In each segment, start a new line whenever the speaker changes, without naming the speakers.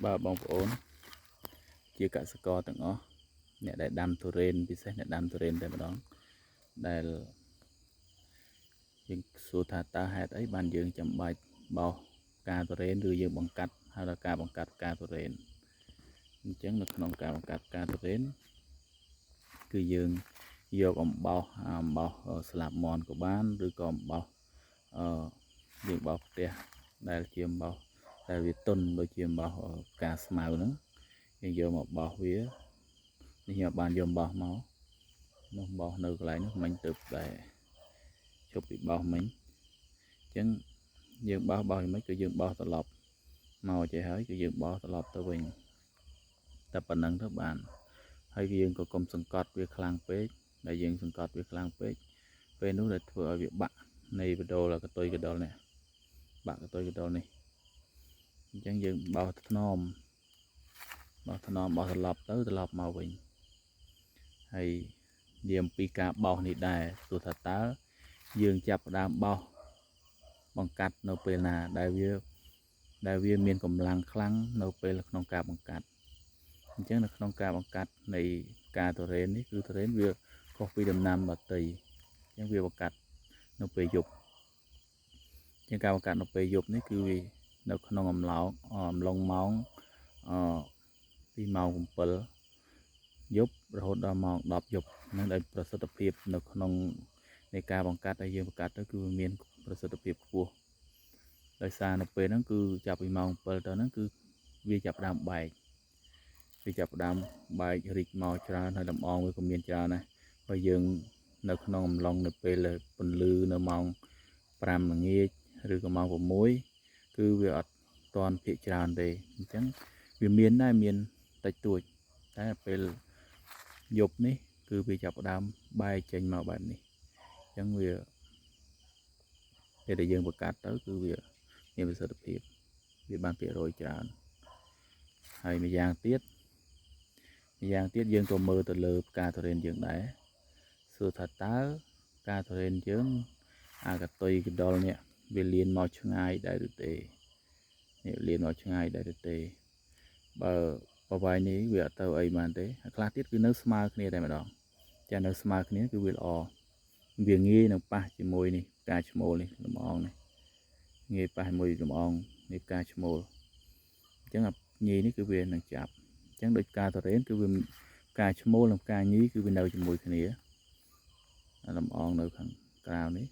បាទបងប្អូនជាកសិករទាំងអស់អ្នកដែលដាំទុរេនពិសេសអ្នកដាំទុរេនតែម្ដងដែលយើងសួរថាតើហេតុអីបានយើងចាំបាច់បោសផ្កាទុរេនឬយើងបង្កាត់ហៅថាការបង្កាត់ផ្កាទុរេនអញ្ចឹងនៅក្នុងការបង្កាត់ផ្កាទុរេនគឺយើងយកអំបោសអំបោសស្លាបមន់ក៏បានឬក៏អំបោសអឺយើងបោសផ្ទះដែលជាអំបោសដែលវាទន់ដូចជាអំបោសផ្កាស្មៅហ្នឹងយើងយកមកបោសវានេះខ្ញុំបានយកអំបោសមកនោះបោសនៅកន្លែងនោះមិញទៅដែរជប់ពីបោសមិញអញ្ចឹងយើងបោសបោសយ៉ាងម៉េចគឺយើងបោសត្រឡប់មកចេះហើយគឺយើងបោសត្រឡប់ទៅវិញតែប៉ុណ្្នឹងទៅបានហើយយើងក៏កុំសង្កត់វាខ្លាំងពេកដែលយើងសង្កត់វាខ្លាំងពេកពេលនោះដែលធ្វើឲ្យវាបាក់នៃបដូលកតុយកដុលនេះបាក់កតុយកដុលនេះអញ្ចឹងយើងបោសថ្នមបោសថ្នមបោសត្រឡប់ទៅត្រឡប់មកវិញហើយនិយាយអំពីការបោសនេះដែរទោះថាតើយើងចាប់ផ្ដើមបោសបង្កាត់នៅពេលណាដែលវាមានកម្លាំងខ្លាំងនៅពេលក្នុងការបង្កាត់អញ្ចឹងនៅក្នុងការបង្កាត់នៃការទុរេននេះគឺទុរេនវាខុសពីដំណាំដទៃអញ្ចឹងវាបង្កាត់នៅពេលយប់ជាងការបង្កាត់នៅពេលយប់នេះគឺវានៅក្នុងអំឡោអំឡុងម៉ោងអពីម៉ោង7យប់រហូតដល់ម៉ោង10យប់ហ្នឹងដែលប្រសិទ្ធភាពនៅក្នុងនៃការបង្កាត់ដែលយើងបង្កាត់ទៅគឺវាមានប្រសិទ្ធភាពខ្ពស់ដោយសារនៅពេលហ្នឹងគឺចាប់ពីម៉ោង7ទៅហ្នឹងគឺវាចាប់ផ្ដើមបែកវាចាប់ផ្ដើមបែករីកមកច្រើនហើយលំអងវាក៏មានច្រើនដែរបើយើងនៅក្នុងអំឡុងនៅពេលពន្លឺនៅម៉ោង5ល្ងាចឬក៏ម៉ោង6គឺវាអត់តាន់ភាកច្រើនទេអញ្ចឹងវាមានដែរមានតិចតួចតែពេលយប់នេះគឺវាចាប់ផ្ដើមបែកចេញមកបែបនេះអញ្ចឹងវាពេលដែលយើងបង្កាត់ទៅគឺវាមានប្រសិទ្ធភាពវាបានភាគរយច្រើនហើយម្យ៉ាងទៀតម្យ៉ាងទៀតយើងក៏មើលទៅលើផ្កាទុរេនយើងដែរសួរថាតើផ្កាទុរេនយើងអាកតុយកដុលនេះវាលៀនមកឆ្ងាយដែរឬទេនេះលៀនមកឆ្ងាយដែរឬទេបើប្រវែងនេះវាអត់ទៅអីបានទេខ្លះទៀតគឺនៅស្មើគ្នាតែម្ដងចានៅស្មើគ្នាគឺវាល្អវាងាយនឹងប៉ះជាមួយនេះផ្កាឈ្មោលនេះលំអងនេះងាយប៉ះមួយលំអងនេះផ្កាឈ្មោលអញ្ចឹងអាញីនេះគឺវានឹងចាប់អញ្ចឹងដូចផ្កាទុរេនគឺវាផ្កាឈ្មោលនិងផ្កាញីគឺវានៅជាមួយគ្នាលំអងនៅខាងក្រៅនេះ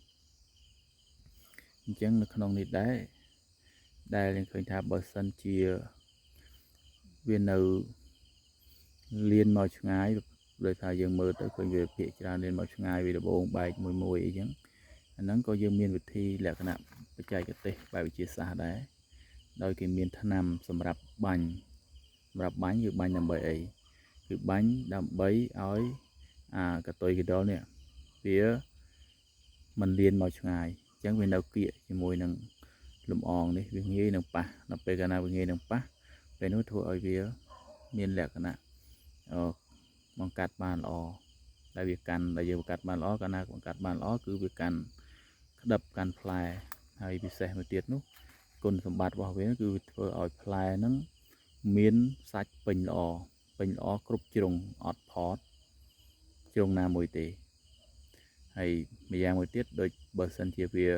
អញ្ចឹងនៅក្នុងនេះដែរដែលយើងឃើញថាបើសិនជាវានៅលៀនមកឆ្ងាយដោយថាយើងមើលទៅឃើញវាភាកច្រើនលៀនមកឆ្ងាយវាដបងបែកមួយមួយអីចឹងអាហ្នឹងក៏យើងមានវិធីលក្ខណៈបច្ចេកទេសបែបវិទ្យាសាស្ត្រដែរដោយគេមានថ្នាំសម្រាប់បាញ់សម្រាប់បាញ់គឺបាញ់ដើម្បីអីគឺបាញ់ដើម្បីឲ្យអាកតុយកដុលនេះវាមិនលៀនមកឆ្ងាយអញ្ចឹងវានៅគៀកជាមួយនឹងលំអងនេះវាងាយនឹងប៉ះដល់ពេលកាលណាវាងាយនឹងប៉ះពេលនោះធ្វើឲ្យវាមានលក្ខណៈអឺបង្កាត់បានល្អដែលវាកាន់ដែលយើងបង្កាត់បានល្អកាលណាបង្កាត់បានល្អគឺវាកាន់ក្តឹបកាន់ផ្លែហើយពិសេសមួយទៀតនោះគុណសម្បត្តិរបស់វាគឺវាធ្វើឲ្យផ្លែហ្នឹងមានសាច់ពេញល្អពេញល្អគ្រប់ជ្រុងអត់ផតជ្រុងណាមួយទេហើយម្យ៉ាងមួយទៀតដូចបើសិនជាវា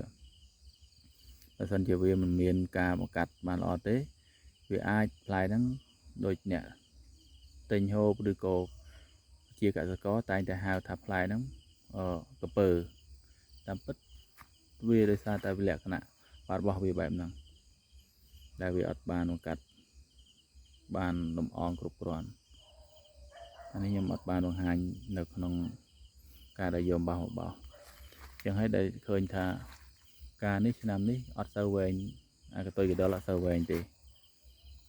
បើសិនជាវាមិនមានការបង្កាត់បានល្អទេវាអាចផ្លែហ្នឹងដូចអ្នកទិញហូបឬក៏ជាកសិករតែងតែហៅថាផ្លែហ្នឹងអឺកពើតាមពិតវាដោយសារតែលក្ខណៈបាត់របស់វាបែបហ្នឹងដែលវាអត់បានបង្កាត់បានលំអងគ្រប់គ្រាន់អានេះខ្ញុំអត់បានបង្ហាញនៅក្នុងការដែលយកបោសមកបោសចឹងហើយដែលឃើញថាការនេះឆ្នាំនេះអត់សូវវែងអាកតុយកដលអត់សូវវែងទេ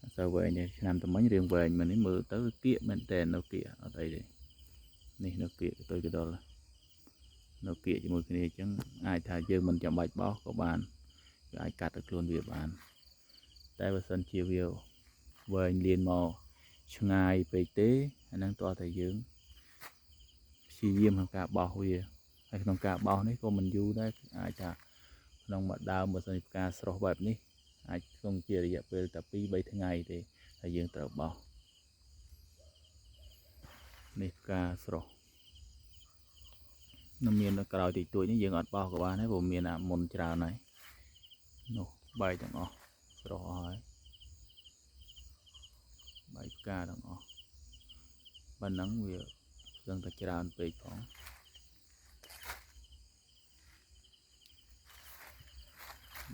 អត់សូវវែងទេឆ្នាំត្មិញរៀងវែងមែននេះមើលទៅគៀកមែនតែននៅគៀកអត់អីទេនេះនៅគៀកកតុយកដលនៅគៀកជាមួយគ្នាអញ្ចឹងអាចថាយើងមិនចាំបាច់បោសក៏បានវាអាចកាត់ទៅខ្លួនវាបានតែបើសិនជាវាវែងលៀនមកឆ្ងាយពេកទេអាហ្នឹងតោះតែយើងព្យាយាមក្នុងការបោសវាហើយក្នុងការបោសនេះក៏មិនយូរដែរអាចថាក្នុងមួយដើមបើសិនជាផ្កាស្រស់បែបនេះអាចក្នុងជារយៈពេលតែ2 3ថ្ងៃទេ ហើយយើងត្រូវបោសនេះផ្កាស្រស់នៅមាននៅក្រោយតិចតួចនេះយើងអត់បោសក៏បានដែរព្រោះមានអាមុនច្រើនហើយនោះបែកទាំងអស់ស្រស់អស់ហើយបែកផ្កាទាំងអស់ប៉ុណ្ណឹងវាសឹងតែច្រើនពេកផង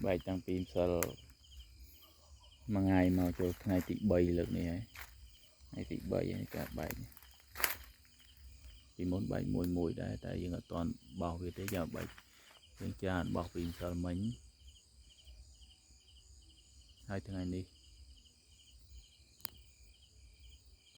បែកតាំងពីម្សិលមួយថ្ងៃមកចូលថ្ងៃទី3លើកនេះហើយថ្ងៃទី3ហើយការបែកនេះពីមុនបែកមួយមួយដែរតែយើងអត់ទាន់បោសវាទេចាំបែកយើងច្រើនបោសពីម្សិលមិញហើយថ្ងៃនេះ